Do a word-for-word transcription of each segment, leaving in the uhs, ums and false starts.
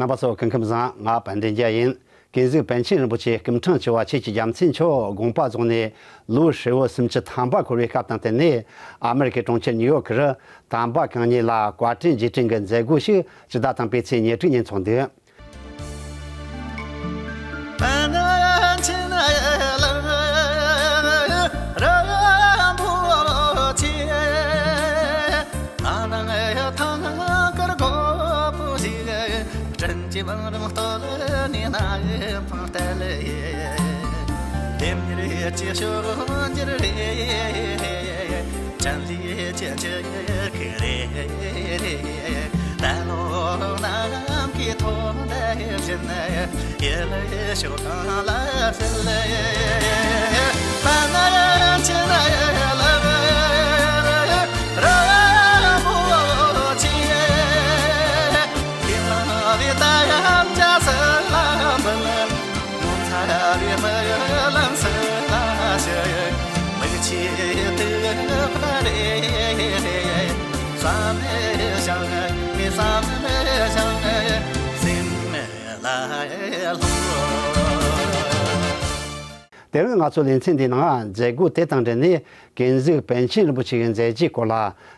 རྣམ་པ་ཚོ་སྐུ་ཁམས་བཟང་། ང་དཔལ་ལྡན་རྒྱལ་ཡིན། ཀུན་གཟིགས་པཎ་ཆེན་རིན་པོ་ཆེ་སྐུ་ཕྲེང་བཅུ་བ་ཆོས་ཀྱི་རྒྱལ་མཚན་མཆོག་དགོངས་པ་རྫོགས་ནས་ལོ་ཧྲིལ་བོ་སུམ་ཅུ་ཐམ་པ་འཁོར་བའི་སྐབས་དང་བསྟུན་ནས། ཨ་མེ་རི་ཁའི་གྲོང་ཁྱེར་ནིའུ་ཡོག་གི་རུ་དམ་པ་གང་ཉིད་ལ་བཀའ་དྲིན་རྗེས་དྲན་གྱི་མཛད་སྒོ་ཞིག་སྤྱི་ཟླ་དང་པོའི་ཚེས་ཉེར་དྲུག་ཉིན་འཚོགས་འདུག། དེ་རིང་ང་ཚོ་ལེ་ཚན་འདིའི་ནང་མཛད་སྒོ་དེ་དང་འབྲེལ་ནས་ཀུན་གཟིགས་པཎ་ཆེན་རིན་པོ་ཆེ་གི་མཛད་རྗེས་སྐོར་ལ།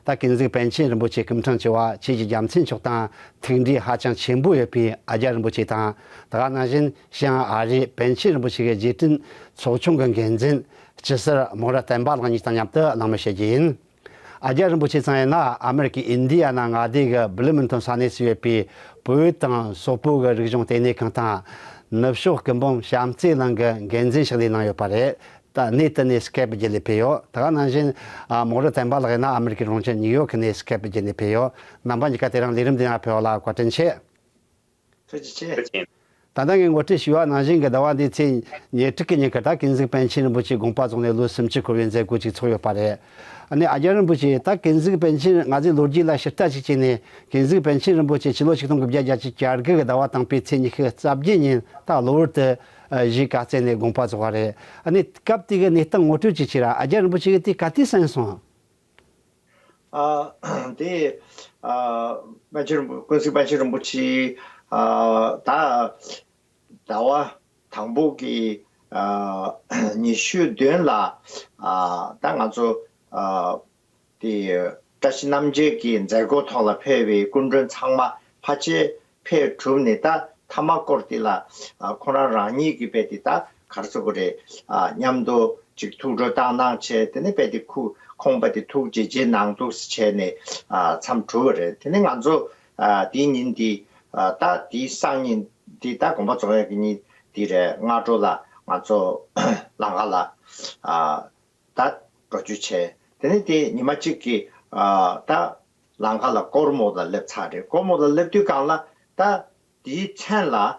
ད་ཀུན་གཟིགས་པཎ་ཆེན་རིན་པོ་ཆེ་སྐུ་ཕྲེང་བཅུ་བ་ཆོས་ཀྱི་རྒྱལ་མཚན་མཆོག་དང་ཐུགས་འབྲེལ་ཧ་ཅང་ཆེན་པོ་ཡོད་པའི་ཨ་རྒྱ་རིན་པོ་ཆེ་དང་། དེ་ག་ནང་བཞིན་བྱང་ཨ་རིའི་པཎ་ཆེན་རིན་པོ་ཆེ་གི་རྗེས་དྲན་ཚོགས་ཆུང་གི་འགན་འཛིན་སྤྱི་ཟུར་མོང་ར་བསྟན་པ་ལགས་གཉིས་དང་མཉམ་དུ་གླེང་མོལ་བྱེད་རྒྱུ་ཡིན། ཨ་རྒྱ་རིན་པོ་ཆེ་ཚང་ཡིན་ན་ཨ་མེ་རི་ཀའི་ཨིན་ཌི་ཡ་ན་མངའ་སྡེ་གི་བྷི་ལི་མིན་ཊོན་ས་གནས་སུ་ཡོད་པའི་བོད་དང་སོག་པོ་གི་རིག་གཞུང་ལྟེ་གནས་ཁང་དང་། ནུབ་ཕྱོགས་སྐུ་འབུམ་བྱམས་བརྩེ་གླིང་གི་འགན་འཛིན་ཕྱག་ལས་གནང་ཡོད་པ་རེད། ད་གནས་དེ་ནས་སྐའེ་པི་བརྒྱུད་ནས་ཕེབས་ཡོད། དེ་ག་ནང་བཞིན་ཨ་མོང་ར་བསྟན་པ་ལགས་ཡིན་ན་ཨ་མེ་རི་ཀའི་གྲོང་ཁྱེར་ནིའུ་ཡོག་གི་ནས་སྐའེ་པི་བརྒྱུད་ནས་ཕེབས་ཡོད། རྣམ་པ་གཉིས་ཀ་དེ་རིང་ལས་རིམ་འདི་ནང་ཕེབས་པ་ལ་བཀའ་དྲིན་ཆེ། ཐུགས་རྗེ་ཆེ། ཐུགས་རྗེ་ཆེ། ད་ལྟ་ངས་ངོ་སྤྲོད་ཞུས་པ་ནང་བཞིན་གྱི་ཟླ་བ་འདིའི་ཚེས་ཉེར་དྲུག་གི་ཉིན་ཀྱི་ད་ཀུན་གཟིགས་པཎ་ཆེན་རིན་པོ་ཆེ་དགོངས་པ་རྫོགས་ནས་ལོ་སུམ་ཅུ་འཁོར་བའི་མཛད་སྒོ་ཅིག་ཚོགས་ཡོད་པ་རེད། ཨ་ནི་ཨ་རྒྱ་རིན་པོ་ཆེ་ད་ཀུན་གཟིགས་པཎ་ཆེན་ང་ཚོའི་ལོ་རྒྱུས་ལ་ཕྱིར་ལྟ་ཅིག་བྱས་ནས། ཀུན་གཟིགས་པཎ་ཆེན་རིན་པོ་ཆེ་ཕྱི་ལོ་ཆིག་སྟོང་དགུ་བརྒྱ་བརྒྱད་ཅུ་གྱ་དགུ་གི་ཟླ་བ་དང་པོའི་ཚེས་ཉི་ཤུ་རྩ་བརྒྱད་ཉིན་ད་གློ་བུར་དུ་ཨ་གཞིས་ཀ་རྩེ་ནས་དགོངས་པ་རྫོགས་པ་རེད། ཨ་ནི་སྐབས་དེ་གི་གནས་སྟངས་ངོ་སྤྲོད་ཅིག་བྱས་ར། ཨ་རྒྱ་རིན་པོ་ཆེ་གིས་དེ་ག་དུས་གསན་སོང་། ཨ། དེ། ཨ། པཎ་ཆེན་རིན་པོ། ཀུན་གཟིགས་པཎ་ཆེན་རིན་པོ་ཆེ། ཨ། ད་ཟླ་བ་དང་པོ་གི། ཨ། ཉི་ཤུ་བདུན་ལ། ཨ། ད་ང་ཚོ། ཨ། དེ། བཀྲ་ཤིས་རྣམ་རྒྱལ་གྱི་མཛད་སྒོ་ཐོག་ལ་ཕེབས་པའི་སྐུ་མགྲོན་ཚང་མ་ཕལ་ཆེར་ཕེབས་གྲུབ་ནས། ད་མཐའ་མ་སྐོར་དེ་ལ། ཨ། ཁོང་རང་རང་ཉིད་ཀྱིས་རྦད་དེ་ད་ག་རེ་ཟེར་དགོས་རེད། ཨ། མཉམ་དུ་ཅིག་ཐུགས་སྤྲོ་བཏང་གནང་བྱས། དེ་ནས་རྦད་དེ་ཁོ། ཁོང་རྦད་དེ་ཐུགས་རྗེ་ཆེ་གནང་འདུག་ཟེར་བྱས་ནས། ཨ། མཚམས་གྲུབ་པ་རེད། དེ་ནས་ང་ཚོ། ཨ། དེའི་ཉིན་དེ། ཨ། ད་དེའི་སང་ཉིན་དེ་ད་དགོངས་པ་རྫོགས་ཡག་གི་ཉིན་དེ་རེད། སྔ་དྲོ་ལ་ང་ཚོ་ལམ་ཁ་ལ། ཨ། ད་འགྲོ་རྒྱུ་བྱས། དེ་ནས་དེ་ཉི་མ་གཅིག་གི། ཨ། ད་ལམ་ཁ་ལ་སྒོར་མོ་ལ་སླེབས་ཚར་རེད། སྒོར་མོ་ལ་སླེབས་དུས་སྒང་ལ་ད་དེའི་མཚན་ལ། ཨ།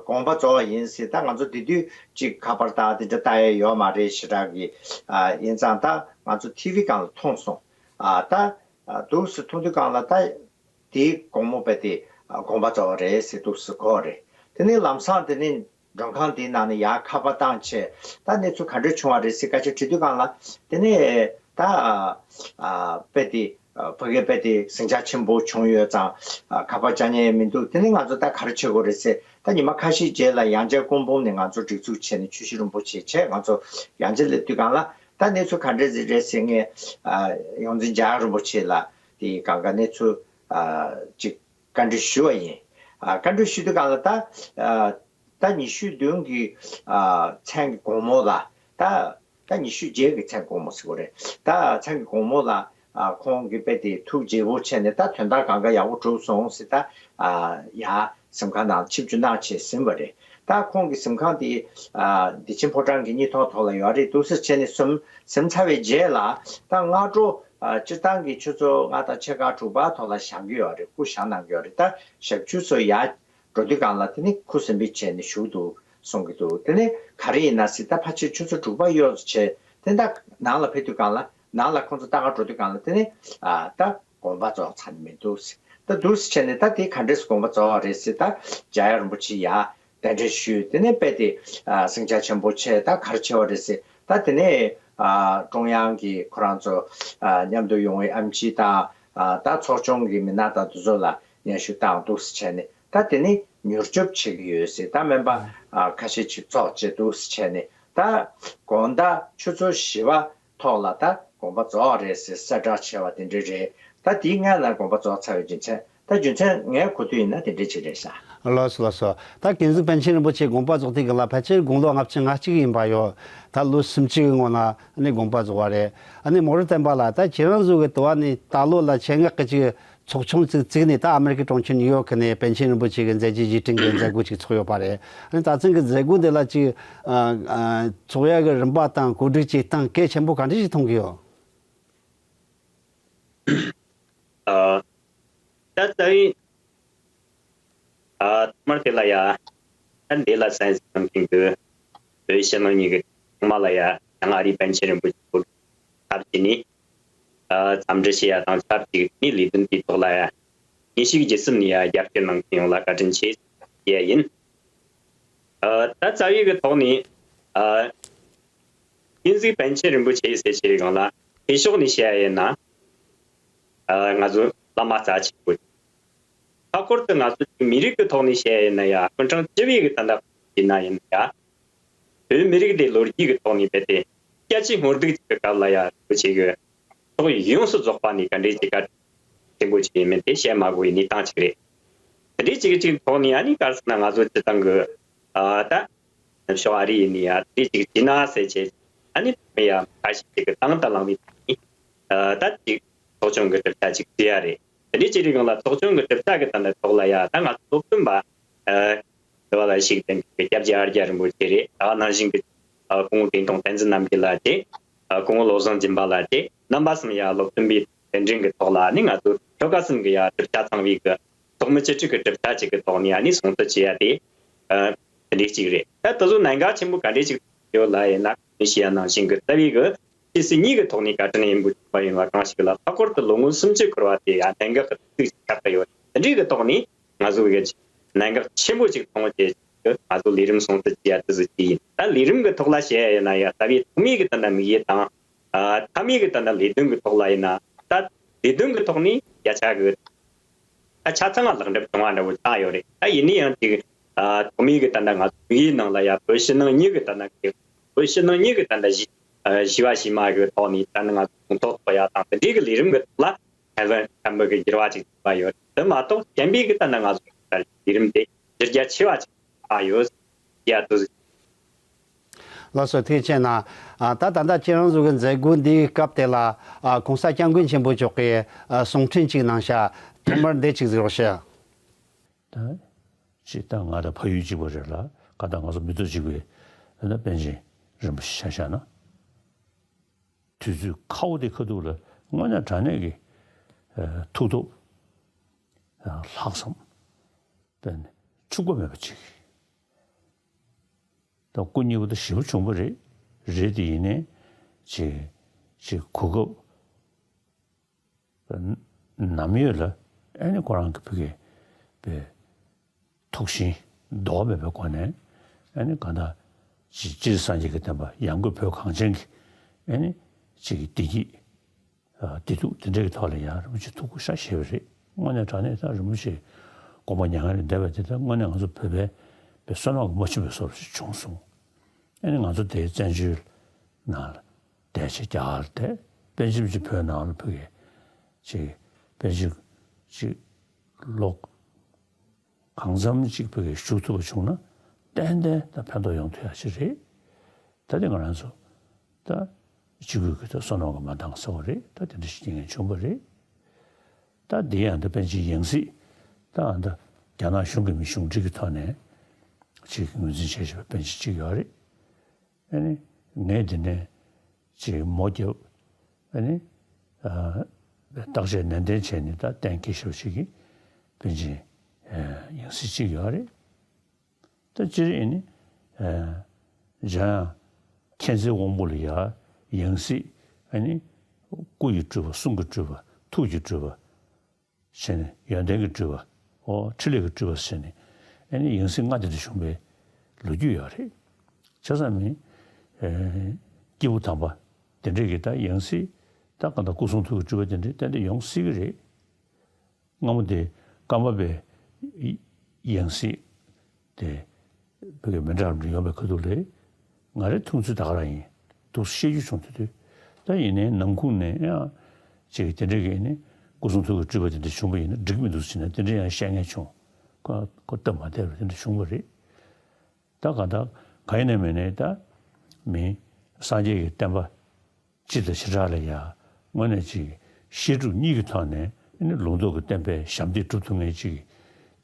དགོངས་པ་རྫོགས་པ་ཡིན་ཟེར། ད་ང་ཚོ་དེ་དུས་ཅིག་ཁ་པར་ད་དེ་འདྲ་ལྟ་ཡས་ཡོད་མ་རེད་ཞེ་དྲག་གི། ཨ། ཡིན་ཙང་ད་ང་ཚོ་ཊི་ཝི་སྒང་ལ་མཐོང་སོང་། ཨ། ད། ཨ། འདུག་སེ་མཐོང་དུས་སྒང་ལ་ད། དེའི་དགོང་མོ་རྦད་དེ། ཨ། དགོངས་པ་རྫོགས་པ་རེད་ཟེར་འདུག་སེ་གོ་རེད། དེ་ནས་ལམ་སང་དེ་ནས་མགྲོན་ཁང་དེའི་ནང་ནས་ཡར་ཁ་པར་བཏང་བྱས། ད་གནས་ཚུལ་ག་འདྲ་བྱུང་བ་རེད་ཟེར་སྐད་ཆ་དྲིས་དུས་སྒང་ལ། དེ་ནས་ད། ཨ། རྦད་དེ། ཨ། ཕ་གིར་རྦད་དེ་ཟིང་ཆ་ཆེན་པོ་བྱུང་ཡོད་ཙང་། ཨ། ཁ་པར་བཅར་མཁན་མི་འདུག་དེ་ནས་ང་ཚོ་ད་ག་རེ་བྱེད་དགོས་རེད་ཟེར། ད་ཉི་མ་ཁ་ཤས་རྗེས་ལ་ཡང་བསྐྱར་སྐུ་འབུམ་ནས་ང་ཚོ་སྒྲིག་འཛུགས་བྱས་ནས་ཆོས་ཞུ་རིན་པོ་ཆེ་བྱས། ང་ཚོ་ཡང་བསྐྱར་སླེབས་དུས་སྒང་ལ། ད་གནས་ཚུལ་ག་འདྲ་ཟིག་རེད་ཟེར། ངས། ཨ། ཡོངས་འཛིན་འཇམ་དབྱངས་རིན་པོ་ཆེ་ལ་དེ་སྒང་ག་གནས་ཚུལ། ཨ། ཅིག་བཀའ་འདྲི་ཞུས་པ་ཡིན། ཨ། བཀའ་འདྲི་ཞུས་དུས་སྒང་ལ་ད། ཨ། ད་ཉི་ཤུ་བདུན་གྱི། ཨ། མཚན་གྱི་དགོང་མོ་ལ། ད། ད་ཉི་ཤུ་བརྒྱད་ཀྱི་མཚན་དགོང་མོ་ཟེར་དགོས་རེད། ད་མཚན་གྱི་དགོང་མོ་ལ། ཨ། ཁོང་གིས་རྦད་དེ་ཐུགས་དགྱེས་པོ་བྱས་ནས། ད་དོན་དག་སྒང་ག་ཡག་པོ་གྲུབ་སོང་ཟེར། ད། ཨ། ཡར་གཟིམ་ཁང་ནང་ཆིབས་བསྒྱུར་གནང་བྱས་ཟིན་པ་རེད། ད་ཁོང་གི་གཟིམ་ཁང་དེ། ཨ། བདེ་ཆེན་ཕོ་བྲང་གི་སྙིང་ཐོག་ཐོག་ལ་ཡོད་རེད། འདུག་སེ་བྱས་ནས་གཟིམ་གཟིམ་ཚར་བའི་རྗེས་ལ། ད་སྔ་དྲོ། ཨ། སྤྱིར་བཏང་གི་ཆུ་ཚོད་ལྔ་དང་ཕྱེད་ཀ་དྲུག་པ་ཐོག་ལ་བཞེངས་ཀྱི་ཡོད་རེད། སྐུ་བཞེངས་གནང་གི་ཡོད་རེད། ད་ཞག་ཆུ་ཚོད་ཡར་འགྲོ་དུས་སྒང་ལ། དེ་ནས་ཁུ་སིམ་པོ་བྱས་ནས་བཞུགས་འདུག་གསུང་གི་འདུག་དེ་ནས་ག་རེ་ཡིན་ན་ཟེར། ད་ཕལ་ཆེར་ཆུ་ཚོད་དྲུག་པ་གཡོལ་བྱས། དེ་ད་ནང་ལ་ཕེབས་དུས་སྒང་ལ། ནང་ལ་ཁོང་ཚོ་ལྟ་ག་འགྲོ་དུས་སྒང་ལ། དེ་ནས། ཨ། ད་དགོངས་པ་རྫོགས་ཚར་ནས་མི་འདུག་ཟེར། ད་འདུག་སེ་བྱས་ནས། ད་དེ་ག་འདྲས་དགོངས་པ་རྫོགས་པ་རེད་ཟེར། ད་འཇམ་དབྱངས་རིན་པོ་ཆེ་ཡར་གདན་འདྲེན་ཞུས། དེ་ནས་རྦད་དེ། ཨ། ཟིང་ཆ་ཆེན་པོ་བྱས། ད་ག་རེ་བྱས་པ་རེད་ཟེར། ད་དེ་ནས། ཨ། ཀྲུང་དབྱང་གི་ཁོ་རང་ཚོ། ཨ། མཉམ་དུ་ཡོང་བའི་ཨེམ་ཆི་དང་། ཨ། ད་ཚོགས་ཆུང་གི་མི་སྣ་དང་དེ་ཚོ་ལ་སྙན་ཞུ་བཏང་། འདུག་སེ་བྱས་ནས། ད་དེ་ནི་མྱུར་སྐྱོབ་བྱེད་ཀྱི་ཡོད་ཟེར། ད་སྨན་པ་ཨ་ཁ་ཤས་ཅིག་ཚོགས་བྱེད་འདུག་ཟེར་བྱས་ནས། ད་དགོང་དག་ཆུ་ཚོད་བཞི་པ་ཐོག་ལ་ད་དགོངས་པ་རྫོགས་རེད་ཟེར་གསལ་བསྒྲགས་བྱས་པ་དེ་འདྲ་རེད། ད་དེའི་སྔོན་ལ་དགོངས་པ་རྫོགས་ཚར་བའི་རྒྱུ་མཚན། ད་རྒྱུ་མཚན་ངས་གོ་དུས་ཡིན་ན་དེ་འདྲ་ཅིག་རེད་ཤག་ལགས་སོ་ལགས་སོ། ད་ཀུན་གཟིགས་པཎ་ཆེན་རིན་པོ་ཆེ་དགོངས་པ་རྫོགས་དུས་སྒང་ལ་ཕལ་ཆེར་དགུང་ལོ་ལྔ་བཅུ་ང་གཅིག་ཡིན་པ་ཡོད། ད་ལོ་སུམ་ཅུ་གི་སྔོན་ལ་ཨ་ནི་དགོངས་པ་རྫོགས་པ་རེད། ཨ་ནི་མོ་རི་བསྟན་པ་ལགས། ད་ཁྱེད་རང་ཚོ་གི་དུ་བ་ནི་ད་ལོ་ལ་ཆེད་མངགས་ཀྱི་ཅིག་ཚོགས་ཆུང་ཅིག་བཙུགས་ནས། ད་ཨ་མེ་རི་ཀའི་གྲོང་ཁྱེར་ནིའུ་ཡོག་གི་ནས་པཎ་ཆེན་རིན་པོ་ཆེ་གི་མཛད་རྗེས་རྗེས་དྲན་གྱི་མཛད་སྒོ་ཅིག་ཚོགས་ཡོད་པ་རེད། ཨ་ནི་ད་ཐེངས་ཀྱི་མཛད་སྒོ་འདི་ལ་ཅིག་ཨ་ཨ་ཚོགས་ཡག་གི་རིམ་པ་དང་གོ་སྒྲིག་བྱེད་སྟངས་གལ་ཆེན་པོ་ག་འདྲ་ཞིག་མཐོང་གི་ཡོད། ཨ། ད་རྩ་བའི་ཨ་ཐོག་མར་དེ་ལ་ཡ། ད་འདི་ལ་གསན་གཟིགས་གནང་མཁན་གྱི་བོད་ཕྱི་ནང་གཉིས་ཀྱི་ཚང་མ་ལ་ཡ། བྱང་ཨ་རིའི་པཎ་ཆེན་རིན་པོ་ཆེ་སྐོར་ཐབས་བྱས་ནས་ཨ་འཚམས་འདྲི་བྱེད་ཡ་དང་ཆབས་ཅིག་ནི་ལས་དོན་དེའི་ཐོག་ལ་ཡ་ངེས་ཤེས་ཀྱི་སེམས་ནས་ཡ་རྒྱབ་སྐྱོར་གནང་མཁན་ཡོངས་ལ་བཀའ་དྲིན་ཆེ་ཞུ་ཡ་ཡིན། ཨ། ད་རྩ་བའི་གི་ཐོག་ནས་ཨ་ཀུན་གཟིགས་པཎ་ཆེན་རིན་པོ་ཆེ་ཟེར་བྱས་སྒང་ལ་ཕྱི་ཕྱོགས་ནས་བཤད་ཡ་ཡིན་ན། ཨ། ང་ཚོ་བླ་མ་རྩ་ཆེན་པོ། མཐའ་འཁོར་དུ་ང་ཚོ་མི་རིགས་ཀྱི་ཐོག་ནས་བཤད་ཡ་ཡིན་ན་ཡ། སྐུ་ཕྲེང་བཅུ་བའི་གི་ད་ལྟ་ཡིན་ན་ཡིན་ན་ཡ། བོད་མི་རིགས་འདི་ལོ་རྒྱུས་ཀྱི་ཐོག་ནས་རྦད་དེ་སྐྱ་ཆད་སྔོན་འདུག་ཅིག་གི་སྐབས་ལ་ཡ། རིན་པོ་ཆེ་གི་ཕྱོགས་ཡོངས་སུ་རྫོགས་པ་ནས་ག་འདྲའི་ཅིག་གལ་ཆེན་པོ་ཅིག་ཡིན་མིན་དེ་བཤད་མ་དགོས་པའི་གནས་སྟངས་ཅིག་རེད། དེ་འདྲའི་ཅིག་ཅིག་ཐོག་ནས་ཨ་ནི་ག་རེ་ཟེར་ན། ང་ཚོ་སྤྱིར་བཏང་གི་ཨ་ད་ཕྱོགས་ཨ་རི་ཡིན་ནི་ཡ། དེ་ཅིག་བྱས་ན་ཟེར་བྱས། ཨ་ནི་ཡ་ཁ་ཤས་ཅིག་གི་དང་དུ་བླངས་པའི་ཐོག་ནས་ཨ་ད་ཅིག་ཚོགས་ཆུང་གི་གྲུབ་ཆ་ཅིག་བརྩི་ཡ་རེད། དེ་འདྲའི་ཅིག་རིང་ལ་ཚོགས་ཆུང་གི་གྲུབ་ཆ་གི་ད་ནི་ཐོག་ལ་ཡ། ད་ང་ཚོ་སློབ་སྟོན་པ་ཨ་དེ་བ་ལ་ཞུགས་བསྡད་མཁན་གྱི་སྐྱབས་རྗེ་ཨར་རྒྱ་རིན་པོ་ཆེ་རེད། ད་ནང་བཞིན་གྱི་ཨ་སྐུ་ངོ་ཀུན་ཀྲང་བསྟན་འཛིན་རྣམ་རྒྱལ་ལགས་དེ། ཨ་སྐུ་ངོ་བློ་བཟང་སྦྱིན་པ་ལགས་དེ། རྣམ་པ་གསུམ་ཡ་སློབ་སྟོན་པའི་གདན་འདྲེན་གྱི་ཐོག་ལ་ནི་ང་ཚོ་ཆོལ་ཁ་གསུམ་གྱི་ཡ་གྲུབ་ཆ་ཚང་བའི་གི་ཚོགས་མི་བཅུ་དྲུག་གི་གྲུབ་ཆ་ཅིག་གི་ཐོག་ནས་ཨ་ནི་སྲུང་བརྩི་བྱེད་ཡ་དེ། ཨ་དེ་འདྲའི་ཅིག་རེད། ད་དེ་ཚོ་གནད་འགག་ཆེན་པོ་ག་འདྲའི་ཅིག་ཡོད་ལ་ཡིན་ན། ནི་ཞུ་ཡ་ནང་བཞིན་གྱི་རྩ་བའི་གི་ཆོས་སྲིད་གཉིས་ཀྱི་ཐོག་ནས་བཀའ་དྲིན་ཡིན་པ་ཡིན་པ་གང་ཞིག་ལ། མཐའ་འཁོར་དུ་ལོ་ངོ་སུམ་ཅུ་འཁོར་བ་དེ་ཡ་གནད་འགག་གི་ཚིག་ཅིག་ཆགས་ཀྱི་ཡོད། དེ་འདྲའི་གི་ཐོག་ནས་ང་ཚོ་གི་གནད་འགག་ཆེན་པོ་ཅིག་མཐོང་བྱས་ང་ཚོ་ལས་རིམ་སྲུང་བརྩི་བྱེད་ཡ་དེ་ཚོ་ཅིག་ཡིན། ད་ལས་རིམ་གྱི་ཐོག་ལ་བཤད་ཡ་ཡིན་ན་ཡ། རྩ་བའི་ཐོག་མའི་གི་ད་ལྟ་དམིགས་ཡུལ་དང་། ཨ་མཐའ་མའི་གི་ད་ལྟ་ལས་དོན་གི་ཐོག་ལ་ཡིན་ན། ད་ལས་དོན་གི་ཐོག་ནས་བརྒྱ་ཆ་གི་ད་ཆ་ཚང་ལ་ལེགས་འགྲུབ་བྱུང་བ་འདྲ་བོ་ཆགས་ཡོད་རེད། ད་ཡིན་ན་ཡང་ཅིག་ཨ་ཐོག་མའི་གི་ད་ལྟ་ང་ཚོ་དམིགས་ཡུལ་ནང་ལ་ཡ། བོད་ཕྱི་ནང་གཉིས་གི་ད་ལྟ་གི་བོད་ཕྱི་ནང་གཉིས་གི་ད་ལྟ་གཞི་ཨ་གཞི་བ་གཞི་མ་གི་ཐོག་ནས་ད་ལྟ་ང་ཚོ་གོང་ཐོག་ཐོག་ཡ་དང་དེ་འདྲའི་གི་ལས་རིམ་གི་ཐོག་ལ་ཧ་ལམ་ཁམས་པ་གི་འགྱུར་བ་ཅིག་ཐེབས་པ་ཡོད། དེ་མ་གཏོགས་གཞན་པའི་གི་ད་ལྟ་ང་ཚོ་ལས་རིམ་དེ་གཞི་རྒྱ་ཆེ་བ་ཅིག་ཆགས་ཡོད། ཡ་དུ། ལགས་སོ། ཐུགས་རྗེ་ཆེ་གནང་། ཨ་ད་ད་ལྟ་ཁྱེད་རང་ཚོ་གི་མཛད་སྒོ་འདིའི་སྐབས་དེ་ལ་ཨ་གོང་ས་སྐྱབས་མགོན་ཆེན་པོ་མཆོག་གིས་ཨ་གསུང་འཕྲིན་ཅིག་གནང་ཤག་ཐོག་མར་འདི་ཅིག་གཟིགས་རོགས་ཞུ། ད་ཅི་ད་ང་དང་ཕ་ཡུལ་གཅིག་པ་རེད་ལ། ག་ད་ང་ཚོ་མི་ཐོག་གཅིག་པའི་ད་ལྟ་པཎ་ཆེན་རིན་པོ་ཆེ་ཆ་བཞག་ན། དུས་ཚོད་ཁ་བོ་དེ་ཁ་ཐུག་ལ་དངོས་གནས་དྲང་གནས་ཀྱི་ཨ་ཐུགས་སྟོབས། ལྷག་བསམ། དཔེ་འཕྱུགས་པ་མེད་པ་ཅིག་ད་སྐུ་གཉིས་པོ་དང་བཞི་པོ་བྱུང་པ་རེད། རེད་དེ་ཡིན་ནའི་ཅིག་ཅིག་གོ་སྐབས་ནམ་ཡོད་ལ་ཨ་ནི་ཁོ་རང་གི་ཕ་གི་པའི་ཐུགས་ཞེན་ལྡོག་མེད་པའི་སྒོ་ནས། ཨ་ནི་གང་ལྟར་ཅིག་སྤྱིར་སངས་རྒྱས་ཀྱི་བསྟན་པ་ཡར་འགོད་བོད་གངས་ཅན་གྱི་ཨ་ནི་ཅིག་བདེ་སྐྱིད། བདེ་སྡུག་དེ་འདྲའི་ཐོག་ལ་ཡང་རིན་པོ་ཆེ་ཐུགས་ཁུར་ཤ་བཞེས་པ་རེད། དངོས་གནས་དྲང་གནས་ད་རིན་པོ་ཆེ་དགོངས་པ་མྱ་ངན་ལས་འདས་པ་དེ་ད་དངོས་གནས་ང་ཚོ་བོད་པའི་བསོད་ནམས་ཀྱི་རྨ་ཆུ་བའི་བཟོ་འདྲ་ཞིག་བྱུང་སོང་། ཨ་ནི་ང་ཚོ་དེའི་བཙན་བྱོལ་ནང་ལ་བསྡད་བྱས་རྒྱ་གར་བསྡད། པཎ་ཆེན་ཅིག་བོད་ནང་ལ་ཕ་གི་ཅིག་པཎ་ཆེན་ཅིག་ལོ་གང་འཚམ་ཅིག་ཕ་གི་བཞུགས་ཐུབ་པ་བྱུང་ན་ཏན་ཏན་ད་ཕན་ཐོགས་ཡོང་ཐུབ་ཡ་ཅིག་རེད། ད་དེ་ང་རང་ཚོ་ད་སྤྱི་སྒོས་ཀྱི་ད་བསོད་ནམས་ཀྱི་མ་འདང་ཟེར་བ་རེད། ད་དེ་འདྲ་ཞིག་རྐྱེན་ངན་བྱུང་བ་རེད། ད་དེ་ཡང་ད་པཎ་ཆེན་ཡང་སྲིད་ད་ཨ་ད་རྒྱ་ནག་གཞུང་གི་མི་གཞུང་འབྲེལ་གྱི་ཐོག་ནས་ཅིག་ངོས་འཛིན་བྱས་བྱས་པ་པཎ་ཆེན་ཅིག་ཡོད་རེད། ཨ་ནི་ངས་དེ་ནས་ཅིག་མོ་རྒྱབ། ཨ་ནི་ཨ་བརྟག་དཔྱད་ནན་ཏན་བྱས་ནས་ད་གཏན་འཁེལ་ཞེ་པོ་ཅིག་གིས་པཎ་ཆེན་ཡང་སྲིད་ཅིག་ཡོད་རེད། ད་སྤྱིར་ཨ་ནི་ཨ་འཇམ་དབྱངས་མཁྱེན་བརྩེའི་དབང་པོ་ལ་ཡ་ཡང་སྲིད་ཨ་ནི་སྐུ་ཡི་སྤྲུལ་པ། གསུང་གི་སྤྲུལ་པ། ཐུགས་ཀྱི་སྤྲུལ་པ། བྱས་ནས་ཡོན་ཏན་གྱི་སྤྲུལ་པ། ཨོ་འཕྲིན་ལས་ཀྱི་སྤྲུལ་པ་ཟེར་ནས་ཨ་ནི་ཡང་སྲིད་ལྔ་དེ་འདྲ་བྱུང་བའི་ལོ་རྒྱུས་ཡོད་རེད། བྱས་ཙང་མི་ཨེ་སྐྱེས་བུ་དམ་པ་དེ་འདྲས་ཀྱི་ད་ཡང་སྲིད་ད་གང་ལྟར་སྐུ་གསུང་ཐུགས་ཀྱི་སྤྲུལ་པ་དེ་འདྲས་ཏན་ཏན་ཡོང་སྲིད་ཀྱི་རེད། སྔ་མོ་དེ་ཀརྨ་པའི་ ཡང་སྲིད་དེ་བོད་ཀྱི་མི་འདྲ་རམ་འདྲ་ཡོང་བའི་ཁ་ཐུག་ལས་ང་རའི་མཐོང་ཚུལ་ད་ག་རང་ཡིན། འདུག་སེ་བཤད་རྒྱུ་བྱུང་དུས་དུས་ད་ཡིན་ནའི་ནང་ཁུལ་ནས་ཡང་ཅིག་དེ་འདྲའི་གི་ནི་སྐུ་གསུང་ཐུགས་ཀྱི་སྤྲུལ་པ་དེ་འདྲ་བྱུང་བ་ཡིན་ན་འགྲིག་མི་འདུག་ཟེར་ནས་དེ་འདྲ་ཡང་བཤད་མཁན་བྱུང་། ཁོ་ཁོ་སྟབས་མ་བདེ་བར་དེ་འདྲ་བྱུང་བ་རེད། ད་གང་ལྟར་གང་ཡིན་ནའི་མིན་ནའི་ད་མི་སངས་རྒྱས་ཀྱི་བསྟན་པ་སྤྱི་དང་བྱེ་བྲག་ལ་ཡང་དངོས་གནས་ཅིག་བཤད་སྒྲུབ་གཉིས་ཀྱི་ཐོག་ནས་ཨ་ནི་ལུང་རྟོགས་ཀྱི་བསྟན་པའི་ཞབས་འདེགས་སྒྲུབ་ཐུབ་མཁན་ཅིག་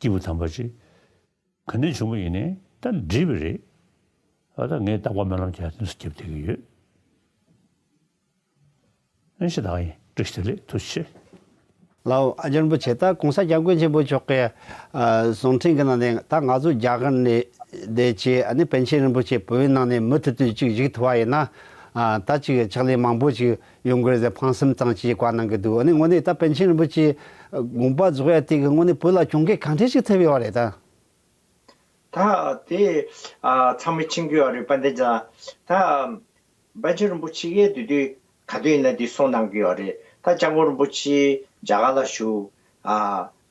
སྐྱེས་བུ་དམ་པ་ཅིག་ག་འདྲ་བྱུང་བ་ཡིན་ནའི་ད་འགྲིག་པ་རེད། ཨ་ད་ངས་རྟག་པར་སྨོན་ལམ་རྒྱག་དེ་ཚོ་རྒྱབ་བསྡད་ཀྱི་ཡོད། ཨེ་ཤེས་ད་ཡིན་བཀྲ་ཤིས་བདེ་ལེགས། ཐུགས་རྗེ་ཆེ། ལའོ་ཨ་ཇོ་རིན་པོ་ཆེ། ད་གོང་ས་སྐྱབས་མགོན་ཆེན་པོ་མཆོག་གི་ཨ་གསུང་འཕྲིན་གྱི་ནང་ནས་ད་ང་ཚོ་རྒྱ་གར་ནས་བསྡད་ཀྱི་ཨ་ནི་པཎ་ཆེན་རིན་པོ་ཆེ་བོད་ནང་ནས་མུ་མཐུད་དུ་ཅིག་བཞུགས་ཐུབ་པ་ཡིན་ན། ཨ་ད་ཅིག་ཕྱག་ལས་མང་པོ་ཅིག་ཡོང་གི་རེད་ཟེར་ཕངས་སེམས་ཙམ་ཅིག་བཀའ་གནང་གི་འདུག་ཨ་ནི་དངོས་གནས་ད་པཎ་ཆེན་རིན་པོ་ཆེ་དགོངས་པ་རྫོགས་ཡ་དེ་གི་དངོས་གནས་བོད་ལ་གྱོང་གུད་གང་འདྲ་ཞིག་ཐེབས་ཡོད་རེད་ད། ད་དེ་ཨ་ཚང་མས་མཁྱེན་གྱི་ཡོད་རེད། དཔལ་ལྡན་རྒྱ་ད་པཎ་ཆེན་རིན་པོ་ཆེ་ཡས་དེ་དུས་ག་དུས་ཡིན་ན་དེ་གསུང་གནང་གི་ཡོད་རེད། ད་སྐྱབས་མགོན་རིན་པོ་ཆེ་རྒྱ་གར་ལ་བཞུགས། ཨ་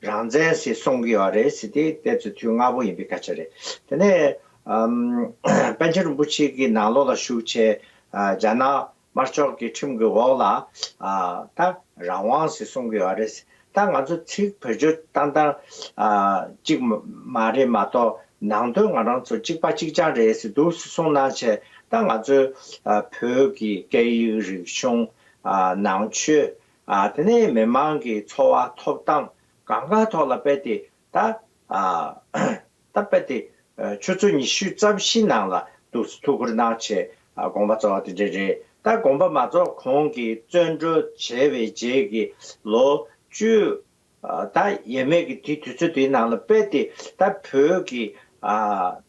རང་བཙན་ཟེར་གསུང་གི་ཡོད་རེད་ཟེར་དེ་ལྟས་ཚོ་དུས་སྔ་པོ་ཡིན་པའི་སྐད་ཆ་རེད། དེ་ནས་ཨམ་པཎ་ཆེན་རིན་པོ་ཆེ་གི་ནང་ལོགས་ལ་བཞུགས་བྱས་ཨ་རྒྱ་ནག་དམར་ཕྱོགས་ཀྱི་ཁྲིམས་ཀྱི་འོག་ལ་ཨ་ད་རང་དབང་ཟེར་གསུང་གི་ཡོད་རེད། ད་ང་ཚོ་ཚིག་བེད་སྤྱོད་བཏང་སྟངས་ཨ་གཅིག་མ་མ་རེད་མ་གཏོགས་ནང་དོན་ང་རང་ཚོ་གཅིག་པ་གཅིག་རྐྱང་རེད་ཟེར་འདུག་སེ་གསུངས་གནང་བྱས། ད་ང་ཚོའི་ཨ་བོད་ཀྱི་སྐད་ཡིག་རིག་གཞུང་ཨ་ནང་ཆོས་ཨ་དེ་ནས་མི་མང་གི་འཚོ་བ་ཐོབ་ཐང་གང་ག་ཐོག་ལ་རྦད་དེ་ད་ཨ་ད་རྦད་དེ་ཨ་ཆུ་ཚོད་ཉི་ཤུ་རྩ་བཞི་ནང་ལ་འདུག་སེ་ཐུགས་ཁུར་གནང་བྱས་ཨ་དགོངས་པ་རྫོགས་པ་དེ་འདྲ་རེད། ད་དགོངས་པ་མ་རྫོགས་གོང་གི་བཙོན་གྲོལ་བྱས་པའི་རྗེས་ཀྱི་ལོ་བཅུ་ཨ་ད་ཡས་མས་ཀྱི་དེ་དུས་ཚོད་དེའི་ནང་ལ་རྦད་དེ་ད་བོད་ཀྱི་ཨ་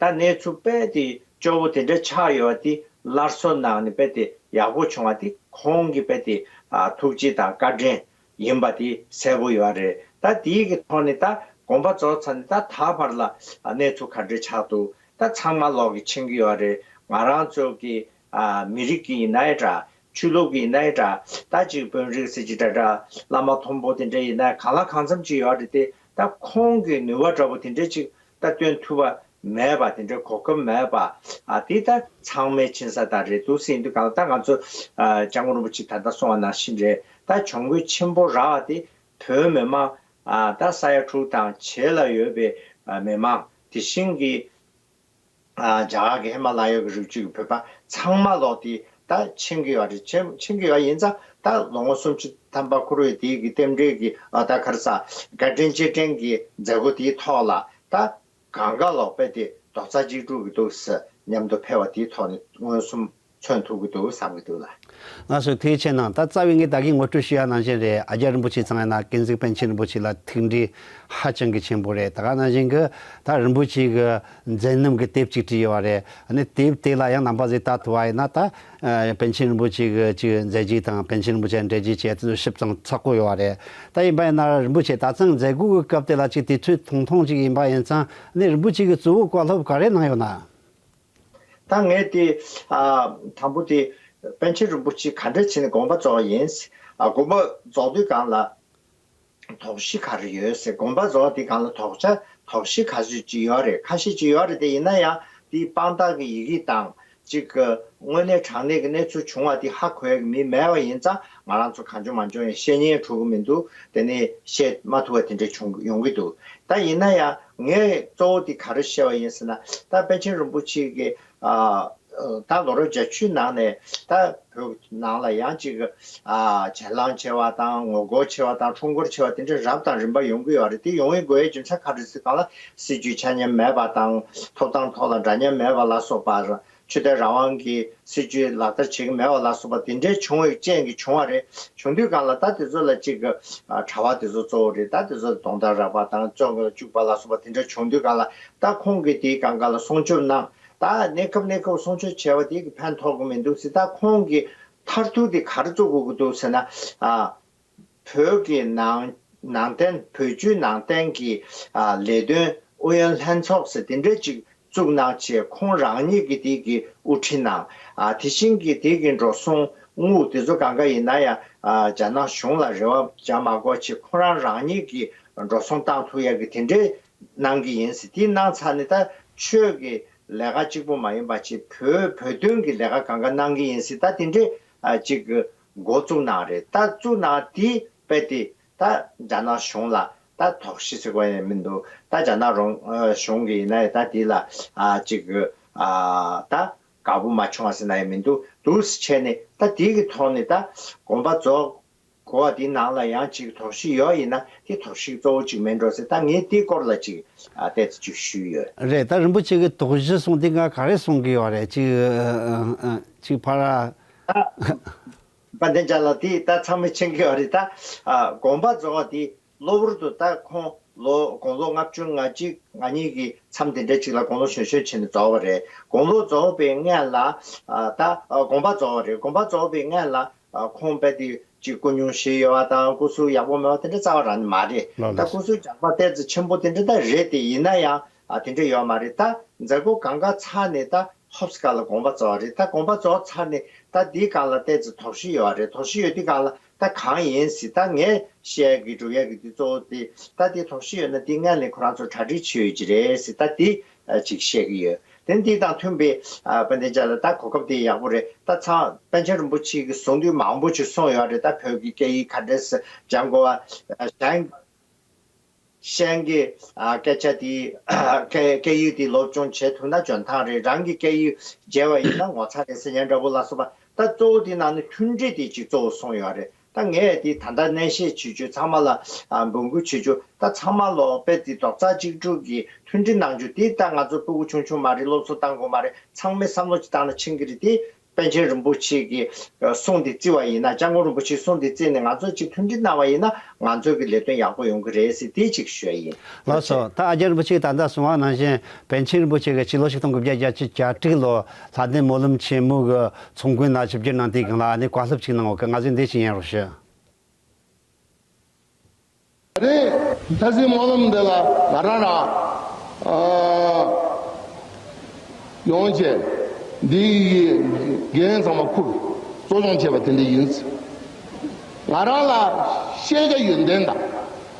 ད་གནས་ཚུལ་རྦད་དེ་སྐྱོ་བོ་དེ་འདྲ་ཆགས་ཡོད་པ་དེ་སླར་གསོ་གནང་ནས་རྦད་དེ་ཡག་པོ་བྱུང་བ་དེ་ཁོང་གི་རྦད་དེ་ཨ་ཐུགས་རྗེ་དང་བཀའ་དྲིན་ཡིན་པ་དེ་གསལ་པོ་ཡོད་རེད། ད་དེའི་གི་ཐོག་ནས་ད་དགོངས་པ་རྫོགས་ཚར་ནས་ད་ད་བར་ལ་གནས་ཚུལ་ག་འདྲ་ཆགས་འདུག་ད་ཚང་མ་ལོག་གིས་མཁྱེན་གྱི་ཡོད་རེད། ང་རང་ཚོ་གི་ཨ་མི་རིགས་ཀྱི་ཡིན་ནའི་འདྲ། ཆོས་ལུགས་ཀྱི་ཡིན་ནའི་འདྲ། ད་ཅིག་དཔོན་རིགས་ཟེར་གྱི་འདྲ་འདྲ། བླ་མ་མཐོན་པོ་དེ་འདྲ་ཡིན་ན་གང་ལ་གང་འཚམ་ཅིག་ཡོད་རེད་དེ། ད་ཁོང་གི་ནུས་པ་འདྲ་པོ་དེ་འདྲ་ཅིག་ད་སྟོན་ཐུབ་པ་མེད་པ། དེ་འདྲའི་གོ་སྐབས་མེད་པ། ཨ་དེ་ད་ཚང་མས་མཁྱེན་གསལ་ལྟར་རེད་འདུག་སེ་ཡིན་དུས་གང་ལ་ད་ང་ཚོ་ཨ་སྐྱབས་མགོན་རིན་པོ་ཆེ་ད་ལྟ་གསུངས་པ་ནང་བཞིན་རེད། ད་གྱོང་གུད་ཆེན་པོ་རག་པ་དེ་བོད་མི་མང་ཨ་ད་ས་ཡ་དྲུག་དང་བྱེ་ལ་ཡོད་པའི་ཨ་མི་མང་དེ་བཞིན་གྱི་ཨ་རྒྱ་གར་གྱི་ཧི་མ་ལ་ཡ་གི་རི་རྒྱུད་ཀྱི་བོད་པ་ཚང་མ་ལོག་དེ་ད་མཁྱེན་གྱི་ཡོད་རེད། མཁྱེན་མཁྱེན་གྱི་ཡོད་ཡིན་ཙང་ད་ལོ་ངོ་སུམ་ཅུ་ཐམ་པ་འཁོར་བའི་དེའི་གི་རྟེན་འབྲེལ་གྱི་ཨ་ད་ག་རེ་ཟ་བཀའ་དྲིན་རྗེས་དྲན་གྱི་མཛད་སྒོ་དེའི་ཐོག་ལ་ད་གང་ག་ལོག་པས་དེ་རྡོག་རྩ་གཅིག་སྒྲིལ་གྱི་འདུག་ཟེར་མཉམ་དུ་ཕེབས་པ་དེའི་ཐོག་ནས་མངོན་སུམ་མཚོན་ཐུབ་ཀྱི་འདུག་བསམ་གྱི་འདུག་ལ། ལགས་སོ། ཐུགས་རྗེ་ཆེ་གནང་། ད་རྩ་བའི་ངས་ད་གིན་ངོ་སྤྲོད་ཞུ་ཡ་ནང་བཞིན་རེད། ཨ་རྒྱ་རིན་པོ་ཆེ་ཚང་ཡིན་ན་ཀུན་གཟིགས་པཎ་ཆེན་རིན་པོ་ཆེ་ལ་ཐུགས་འདྲིས་ཧ་ཅང་གི་ཆེན་པོ་རེད། ད་ག་ནང་བཞིན་གྱི་ད་རིན་པོ་ཆེ་གི་མཛད་རྣམ་གྱི་དེབ་ཅིག་བྲིས་ཡོད་པ་རེད། ཨ་ནི་དེབ་དེ་ལ་ཡང་རྣམ་པ་ཚོས་ལྟ་ཐུབ་པ་ཡིན་ན་ད་ཨ་པཎ་ཆེན་རིན་པོ་ཆེ་གི་ཅིག་མཛད་རྗེས་དང་པཎ་ཆེན་རིན་པོ་ཆེ་འབྲེལ་རྒྱུ་བཅས་དེ་ཚོ་ཞིབ་ཚང་ཚགས་པོ་ཡོད་པ་རེད། ད་ཡིན་པ་ཡིན་ན་རིན་པོ་ཆེ་ད་ཐེངས་མཛད་སྒོ་གི་སྐབས་དེ་ལ་ཅིག་དུས་ཚོད་ཐུང་ཐུང་ཅིག་ཡིན་པ་ཡིན་ཙང་ཨ་ནི་རིན་པོ་ཆེ་གི་གཙོ་བོ་བཀའ་སློབ་ག་རེ་གནང་ཡོད་ན། ད་ངས་དེ་ཨ་དང་པོ་དེ་པཎ་ཆེན་རིན་པོ་ཆེ་ག་འདྲ་བྱས་ནས་དགོངས་པ་རྫོགས་པ་ཡིན། ཨ་དགོངས་པ་རྫོགས་དུས་སྒང་ལ་དོགས་གཞི་ག་རེ་ཡོད་ཟེར། དགོངས་པ་རྫོགས་དུས་སྒང་ལ་དོགས་ཆ་དོགས་གཞི་ག་ཚོད་ཅིག་ཡོད་རེད། ཁ་ཤས་ཅིག་ཡོད་རེད་དེ། ཡིན་ན་ཡང་དེའི་དཔང་རྟགས་ཀྱི་ཡི་གེ་དང་ཅིག་དངོས་གནས་དྲང་གནས་ཀྱི་གནས་ཚུལ་བྱུང་བ་དེ་ཧ་གོ་ཡ་གི་མི་མེད་པ་ཡིན་ཙང་ང་རང་ཚོ་གང་བྱུང་མང་བྱུང་ཡང་བཤད་ཉན་འགྲོ་གི་མི་འདུག་དེ་ནས་བཤད་མ་ཐུབ་པ་དེ་འདྲ་བྱུང་ཡོང་གི་འདུག་ད་ཡིན་ན་ཡང་ངས་གཙོ་བོ་དེ་ག་རེ་བཤད་པ་ཡིན་ཟེར་ན། ད་པཎ་ཆེན་རིན་པོ་ཆེ་གི་ཨ་ད་ལོ་རབས་བརྒྱད་ཅུའི་ནང་ནས་ད་བོད་ནང་ལ་ཡང་ཅིག་ཨ་གྱེན་ལངས་བྱས་པ་དང་ངོ་རྒོལ་བྱས་པ་དང་ཁྲོམ་སྐོར་བྱས་པ་དེ་འདྲ་རབ་དང་རིམ་པ་ཡོང་གི་ཡོད་རེད། དེ་ཡོང་བའི་དགོས་ཡའི་རྒྱུ་མཚན་ག་རེ་ཟེར་གང་ལ་སྲིད་ཇུས་ཆ་མཉམ་མེད་པ་དང་ཐོབ་ཐང་ཐོག་ལ་འདྲ་མཉམ་མེད་པ་ལ་སོགས་པ། ཆོས་དད་རང་དབང་གི་སྲིད་ཇུས་ལག་བསྟར་བྱེད་ཀྱི་མེད་པ་ལ་སོགས་པ་དེ་འདྲའི་བྱུང་བའི་རྐྱེན་གྱིས་བྱུང་བ་རེད། བྱུང་དུས་སྒང་ལ་ད་དེ་ཚོ་ལ་ཅིག་གྲྭ་པ་དེ་ཚོ་གཙོ་བོ་རེད། ད་དེ་ཚོ་ལ་རྡུང་རྡེག་རག་པ་དང་བཙོན་ཁང་ལ་བཅུག་པ་ལ་སོགས་པ་དེ་འདྲ་བྱུང་དུས་སྒང་ལ་ད་ཁོང་གིས་དེའི་སྒང་ག་ལ་སྲུང་སྐྱོབ་གནང་། ད་གནས་སྐབས་གནས་སྐབས་སྲུང་སྐྱོབ་བྱས་པ་དེ་གིས་ཕན་ཐོགས་ཀྱི་མི་འདུག་ཟེར། ད་ཁོང་གི་མཐར་ཐུག་དེ་ག་རེ་བཙུགས་དགོས་ཀྱི་འདུག་ཟེར་ན། ཨ། བོད་ཀྱི་ནང་ནང་བསྟན་བོད་བརྒྱུད་ནང་བསྟན་གྱི་ཨ་ལས་དོན་ཨུ་ཡོན་ལྷན་ཚོགས་ཟེར་དེ་འདྲས་ཅིག་བཙུགས་གནང་བྱས། ཁོང་རང་ཉིད་ཀྱིས་དེ་གི་དབུ་ཁྲིད་གནང་། ཨ་དེ་བཞིན་གྱི་དེ་གི་འགྲོ་སོང་དངུལ་དེ་ཚོ་གང་ག་ཡིན་ན་ཡང་ཨ་རྒྱ་ནག་གཞུང་ལ་རེ་བ་བྱ་མ་དགོས་བྱས་ཁོ་རང་རང་ཉིད་ཀྱིས་འགྲོ་སོང་བཏང་ཐུབ་ཡག་གི་དེ་འདྲས་ གནང་གི་ཡིན་ཟེར། དེ་གནང་ཚར་ནས་ད་ཆོས་ཀྱི་ལས་ཀ་གཅིག་པོ་མ་ཡིན་པ་ཅིག་བོད་བོད་དོན་གྱི་ལས་ཀ་གང་ག་གནང་གི་ཡིན་ཟེར། ད་དེ་འདྲའི་ཨ་ཅིག་འགོ་བཙུགས་གནང་རེད། ད་བཙུགས་གནང་དེ་རྦད་དེ་ད་རྒྱ་ནག་གཞུང་ལ་ད་དོགས་གཞི་ཟེར་དགོས་ཡང་མི་འདུག་ད་རྒྱ་ནག་རོང་ཨ་གཞུང་གི་ཡིན་ན་ཡང་ད་དེ་ལ་ཨ་ཅིག་ཨ་ད་དགའ་པོ་མ་བྱུང་བ་ཟེར་ན་ཡང་མི་འདུག་འདུག་སེ་བྱས་ནས་ད་དེ་གི་ཐོག་ནས་ད་དགོངས་པ་རྫོགས། གོ་བ་དེའི་ནང་ལ་ཡང་ཅིག་དོགས་གཞི་ཡོད་ཡིན་ན་དེ་དོགས་གཞི་གཙོ་བོ་ཅིག་མིན་འགྲོ་ཟེར། ད་ངས་དེའི་སྐོར་ལ་ཅིག་ཨ་ཏོག་ཙམ་ཅིག་ཞུས་ཡོད། རེད། ད་རིན་པོ་ཆེ་གི་དོགས་གཞི་གསུངས་དེ་ང་ག་རེ་གསུང་གི་ཡོད་རེད། ཅིག་ཨ་ཨ་ཅིག་ཕར། ད་དཔལ་ལྡན་རྒྱལ་ལགས་དེ་ད་ཚང་མས་མཁྱེན་གྱི་ཡོད་རེད། ད་ཨ་དགོངས་པ་རྫོགས་པ་དེ་གློ་བུར་དུ་ད་ཁོང་ལོ་དགུང་ལོ་ལྔ་བཅུ་ང་གཅིག་ང་གཉིས་ཀྱི་མཚམས་དེ་འདྲ་ཅིག་ལ་དགུང་ལོ་གཞོན་གཞོན་བྱས་ནས་རྫོགས་པ་རེད། དགུང་ལོ་རྫོགས་པའི་སྔོན་ལ་ཨ་ད་ཨ་དགོངས་པ་རྫོགས་པ་རེད། དགོངས་པ་རྫོགས་པའི་སྔོན་ལ། ཨ་ཁོང་རྦད་དེ་ཅིག་སྐུ་སྙུང་ཞེ་ཡོད་པ་དང་སྐུ་གཟུགས་ཡག་པོ་མེད་པ་དེ་འདྲ་རྩ་བ་རང་ནས་མ་རེད། ལགས་ད་ལགས། སྐུ་གཟུགས་རྒྱགས་པ་ཏོག་ཙམ་ཆེན་པོ་དེ་འདྲ་ད་རེད་དེ། ཡིན་ན་ཡང་ཨ་དེ་འདྲ་ཡོད་མ་རེད། ད་མཛད་སྒོ་གང་ག་ཚར་ནས་ད་ཧོབ་སི་ཀ་ལ་དགོངས་པ་རྫོགས་རེད། ད་དགོངས་པ་རྫོགས་ཚར་ནས་ད་འདིའི་སྒང་ལ་ཏོག་ཙམ་དོགས་གཞི་ཡོད་རེད། དོགས་གཞི་ཡོད་དུས་སྒང་ལ་ད་གང་ཡིན་ཟེར། ད་ངས་བཤད་ཀྱི་སྒྲུབ་ཡག་གི་འདི་གཙོ་བོ་དེ་ད་དེ་དོགས་གཞི་ཡོད་ན་དེ་སྔོན་ནས་ཁོ་རང་ཚོ་གྲ་སྒྲིག་བྱེད་ཡོད་ཀྱི་རེད་ཟེར། ད་དེ། ཅིག་བཤད་ཀྱི་ཡོད། དེ་འདི་དང་མཐུན་པའི་ཨ་དཔལ་ལྡན་རྒྱལ་ལགས་ད་གོ་སྐབས་དེ་ཡག་པོ་རེད། ད་ཚང་པཎ་ཆེན་རིན་པོ་ཆེ་གིས་གསུང་དུས་མང་པོ་ཅིག་གསུངས་ཡོད་རེད། ད་བོད་ཀྱི་སྐད་ཡིག་ག་འདྲས་སྦྱང་དགོས་པ། ཨ་གཞན་གཞན་གྱི་ཨ་སྐད་ཆ་དེ་སྐད་སྐད་ཡིག་དེ་སློབ་སྦྱོང་བྱེད་ཐུབ་ན་འཇོན་ཐང་རེད། རང་གི་སྐད་ཡིག་བརྗེད་པ་ཡིན་ན་ངོ་ཚ་རེད་ཟེར་མཁན་འདྲ་པོ་ལ་སོགས་པ། ད་གཙོ་བོ་དེ་ནང་ནས་མཐུན་སྒྲིལ་དེ་ཅིག་གཙོ་བོ་གསུངས་ཡོད་རེད། ད་ངས་དེ་ད་ལྟ་གནས་བཤད་བྱེད་རྒྱུ་ཚང་མ་ལ་ཨ་འབོད་སྐུལ་བྱེད་རྒྱུ། ད་ཚང་མ་ལོ་དཔེ་དེ་རྡོག་རྩ་གཅིག་སྒྲིལ་གྱིས་མཐུན་སྒྲིལ་གནང་རྒྱུ་དེ། ད་ང་ཚོ་སྤུ་གུ་ཆུང་ཆུང་མ་རེད། སློབ་གསོ་བཏང་དགོས་མ་རེད། ཚང་མས་བསམ་བློ་ཅིག་བཏང་ན་ཕྱིན་གྱི་རེད་དེ། པཎ་ཆེན་རིན་པོ་ཆེ་གི་གསུང་དེ་བརྩི་བ་ཡིན་ན། སྐྱབས་མགོན་རིན་པོ་ཆེའི་གསུང་དེ་བརྩིས་ནས་ང་ཚོ་གཅིག་མཐུན་སྒྲིལ་གནང་བ་ཡིན་ན་ང་ཚོ་གི་ལས་དོན་ཡག་པོ་ཡོང་གི་རེད་ཟེར་དེ་གཅིག་ཞུ་ཡ་ཡིན། ལགས་སོ། ད་ཨ་ཅག་རིན་པོ་ཆེས་ད་ལྟ་གསུངས་པ་ནང་བཞིན་པཎ་ཆེན་རིན་པོ་ཆེ་གིས་ཕྱི་ལོ་ཆིག་སྟོང་དགུ་བརྒྱ་བརྒྱད་ཅུ་གྱ་དྲུག་ལོ་ལྷ་ལྡན་སྨོན་ལམ་ཆེན་མོ་གི་ཚོགས་མགོན་ལ་ཆིབས་བསྒྱུར་གནང་དུས་སྒང་ལ་ཨ་ནི་བཀའ་སློབ་ཅིག་གནང་འོ་གི། ང་ཚོས་འདི་ཞིག་ཉན་རོགས་ཞུ། རེད། ལྷ་སའི་སྨོན་ལམ་འདི་ལ་ང་རང་རང་ཨ་ཡོང་བྱས་འདི་ཡི་འགན་ཚང་མ་འཁུར་གཙོ་སྐྱོང་བྱས་པ་དེ་འདྲ་ཡིན། ང་རང་ལ་ཤེས་བྱ་ཡོན་ཏན་དང་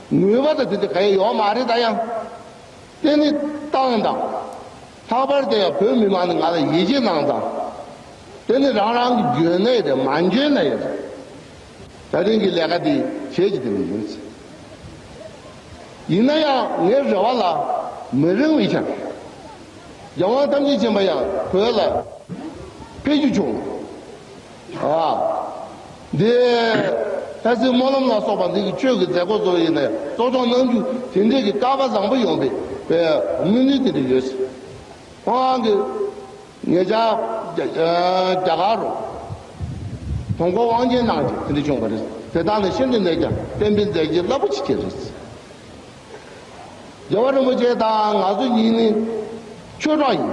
ནུས་པ་དང་དེ་འདྲ་ག་ཡེ་ཡོད་མ་རེད། ད་ཡང་དེ་ནི་ཏང་དང་། ལྷག་པར་དུ་ཡང་བོད་མི་མང་ནས་ང་ལ་ཡིད་ཆེས་གནང་ཙང་། དེ་ནི་རང་རང་གི་འཇོན་ན་ཡང་རེད། མ་འཇོན་ན་ཡང་རེད། ད་རིང་གི་ལས་ཀ་འདི་བྱེད་ཀྱི་དེ་འདྲ་ཡིན། ཡིན་ན་ཡང་ངའི་རེ་བ་ལ་མི་རིང་བའི་ཆར་རྒྱལ་དབང་ཐམས་ཅད་མཁྱེན་པ་ཡང་བོད་ལ་ཕེབས་རྒྱུ་བྱུང་། ཨ། འདི་ལྷ་སའི་སྨོན་ལམ་ལ་སོགས་པ་འདི་གི་ཆོས་ཀྱི་མཛད་སྒོ་ཚོ་ཡིན་ནའི་གཙོ་སྐྱོང་གནང་རྒྱུ་དེ་འདྲའི་གི་སྐལ་པ་བཟང་པོ་ཡོང་བའི་དཔེ་སྨོན་ནུས་དེ་འདྲ་ཡོད། ཁོང་གི་ངེད་ཅག་རྒྱ་རྒྱ་གར་རུ་དུས་འཁོར་དབང་ཆེན་གནང་རྒྱུ་དེ་འདྲ་བྱུང་བ་རེད། དེ་དག་ནི་ཤིན་ཏུ་ནས་ཀྱང་བསྟན་པའི་མཛད་རྗེས་རླབས་པོ་ཆེ་ཅིག་རེད། རྒྱལ་བ་རིན་པོ་ཆེ་དང་ང་ཚོ་གཉིས་ནི་ཆོས་གྲོགས་ཡིན།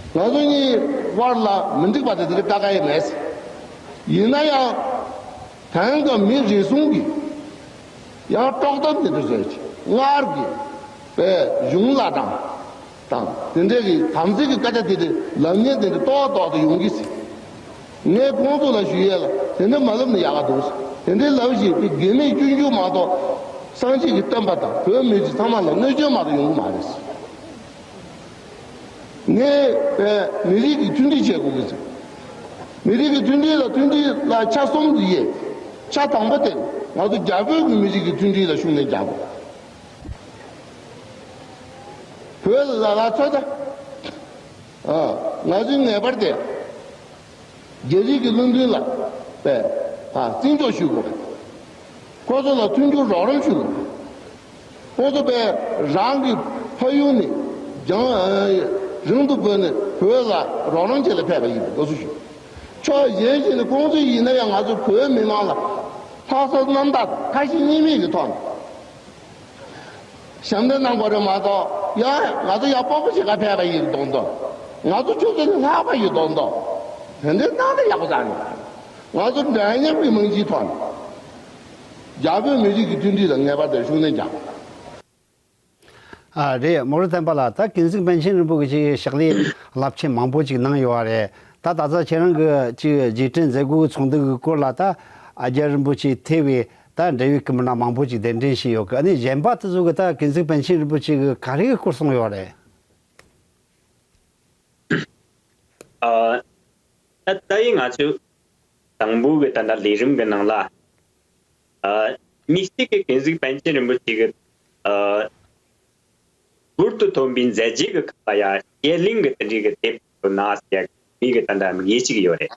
ང་ཚོ་གཉིས་དབར་ལ་མི་འགྲིག་པ་དེ་དེ་འདྲ་དཀའ་ཁ་ཡེ་མེད། ཡིན་ན་ཡང་དེང་སྐབས་མི་རེ་ཟུང་གིས་ཡང་དཀྲོག་གཏམ་དེ་འདྲ་བཟོས་ཀྱི་སྔར་གྱི་པའི་གཞུང་བླ་བྲང་དང་དེ་འདྲའི་གི་དམ་ཚིག་གི་སྐད་ཆ་དེ་འདྲ་ལབ་མཁན་དེ་འདྲ་ཏོག་ཏོག་ཏུ་ཡོང་གི་ཟེར། ངས་ཁོང་ཚོ་ལ་ཞུ་ཡས་ལ་དེ་འདྲ་མ་ལབ་ན་ཡག་ག་འདུག་ཟེར། དེ་འདྲའི་ལབ་བཞིན་པའི་དགེ་མེད་སྐྱོན་བརྗོད་མ་གཏོགས་སངས་རྒྱས་ཀྱི་བསྟན་པ་དང་བོད་མི་རིགས་ཚང་མ་ལ་གནོད་སྐྱོན་མ་གཏོགས་ཡོང་གི་མ་རེད་ཟེར། ངས་བས་མི་རིགས་ཀྱི་མཐུན་སྒྲིལ་བྱེད་དགོས་ཀྱི་ཟེར། མི་རིགས་ཀྱི་མཐུན་སྒྲིལ་ལ་མཐུན་སྒྲིལ་ལ་ཆ་གསུམ་དུ་དབྱེ། ཆ་དང་པོ་དེ་ང་ཚོ་རྒྱ་བོད་ཀྱི་མི་རིགས་ཀྱི་མཐུན་སྒྲིལ་ལ་ཤུགས་སྣོན་རྒྱག་དགོས། བོད་ལ་ལ་ཚོད་ལྟ། ཨ། ང་ཚོའི་ངེས་པར་དེ། རྒྱ་རིགས་ཀྱི་བློན་ལྡན་ལ་པས་ཨ་བརྩི་འཇོག་ཞུ་དགོས། ཁོ་ཚོ་ལ་མཐུན་འགྱུར་རོགས་རམ་ཞུ་དགོས། ཁོ་ཚོ་པས་རང་གི་ཕ་ཡུལ་ནས་རྒྱང་རིང་དུ་བོད་ནས་བོད་ལ་རོགས་རམ་བྱེད་ལ་ཕེབས་པ་ཡིན་པའི་དགོས་སུ་ཞུ། ཕྱོགས་གཞན་ཞིག་ནས་ཁོང་ཚོ་ཡིན་ན་ཡང་ང་ཚོ་བོད་མི་མང་ལ་ལྷག་བསམ་རྣམ་དག་ཁ་ཞེ་གཉིས་མེད་ཀྱི་ཐོག་ནས། ཞབས་འདེགས་གནང་དགོས་རེད་མ་གཏོགས། ཡང་ང་ཚོ་ཡང་སྤོབས་པ་ཞིག་ག་ཕེབས་པ་ཡིན་མདོག་མདོག་ང་ཚོ་ཁྱོད་ཚོ་ནི་ལྷག་པ་ཡོད་མདོག་མདོག་དེ་འདྲའི་གནང་ན་ཡག་པོ་ཙང་ནི། ང་ཚོ་འདྲ་མཉམ་གྱི་རྨང་གཞིའི་ཐོག་ནས། རྒྱ་བོད་མི་རིགས་ཀྱི་མཐུན་སྒྲིལ་ལ་ངེས་པར་དུ་ཤུགས་སྣོན་རྒྱག་ཨ་རེད། མོ་རི་བསྟན་པ་ལགས། ད་ཀུན་གཟིགས་པཎ་ཆེན་རིན་པོ་ཆེ་གིས་ཕྱག་ལས་རླབས་ཆེན་མང་པོ་ཅིག་གནང་ཡོད་པ་རེད། ད་ད་ལྟ་ཁྱེད་རང་གི་ཅིག་རྗེས་དྲན་མཛད་སྒོའི་ཚོགས་འདུ་གི་སྐོར་ལ་ད་ཨ་ཅག་རིན་པོ་ཆེ་ཐེ་བའི་ ད་འབྲེལ་ཡོད་ཀྱི་མི་སྣ་མང་པོ་ཅིག་གདན་འདྲེན་བྱས་ཡོད་གི། ཨ་ནི་གཞན་པ་དེ་ཚོ་གི་ད་ཀུན་གཟིགས་པཎ་ཆེན་རིན་པོ་ཆེ་གི་ག་རེ་གི་སྐོར་གསུངས་ཡོད་རེད། ཨ། ད་ལྟ་ཡི་ང་ཚོས་དང་པོ་གི་ད་ལྟ་ལས་རིམ་གི་ནང་ལ། ཨ། དམིགས་བསལ་གྱི་ཀུན་གཟིགས་པཎ་ཆེན་རིན་པོ་ཆེ་གི། ཨ། འབུར་དུ་ཐོན་པའི་མཛད་རྗེས་ཀྱི་ཁག་ལ་ཡང་བརྗེ་ལེན་གྱི་དེ་འདྲའི་གི་དེབ་ཐོན་ན་ཟེར་ཡ་མི་གི་ད་ལྟ་དམིགས་ཡུལ་ཅིག་ཡོད་རེད།